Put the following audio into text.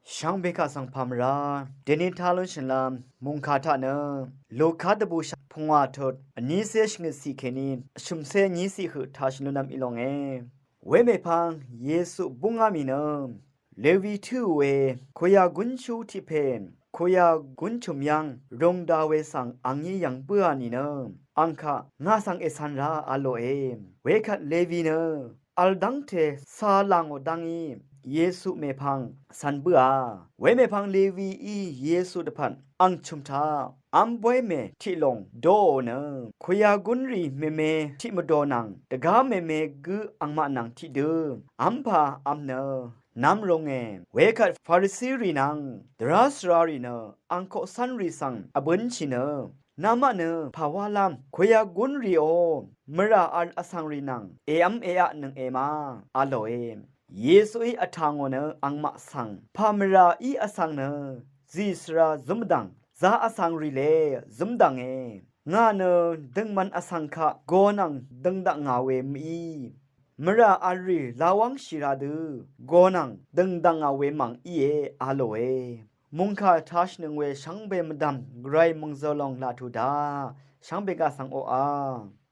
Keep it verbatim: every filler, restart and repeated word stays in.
Shvngbe kaq svng pàmvrá deni talun shvnlam mungkà taq nø Luka dvbù shvngbe pungwà tut vnícé shvngøt ciq kèní vshø̀mcé vníciq høq taq shvnlun nvm í longe. Wemèpvng Yesu búngá mì nø Lewi tǿò we, kuyagúnshú tiq pè, kuyagún chø̀m yv́ng rūng da we svng a ngí yv̀ng bǿà nìnø, ang kaq ngà svng ècv̄n rá a lòe. Wekvt Lewi nø vl dv́ngte cā làngò dv́ngí Yesu mèpvng cv̄n bǿà. Wemèpvng Lewií Yesu dvpvt ang chø̀m taq v́m bóy mè tiq lòng doò nø, kuyagúnrì mème tiq mvdò nvng dvgá mème gǿ angmaq nvng tiqdø v́mpà v́m nø nv́m runge. Wekvt Farisirì nvng dvrá svrarì nø ang koqcv́nrì svng vbǿnshì nø, namaq nø pàwálv́m kuyagúnrìò mvrà vl vsvngrì nvng èv́m èaqnøng èma a lòe. Yesuí vtà ngò nø angmaq svng pà mvràí vsvng nø zì svra zǿmvdv̀ng, za vsvngrì le zǿmvdv̀nge. Ngà nø døngman vsvng kaq go nvng døngdaq ngà we mø̀í, mvrà vlrì lawv́ngshì ra dø go nvng døngdaq ngà we mv̀ng íe a lòe. Mungkà tashìnøng we shvngbe mvdv̀m gvray mòngzø̀lòng laqtù da shvngbe gaq svng oqà.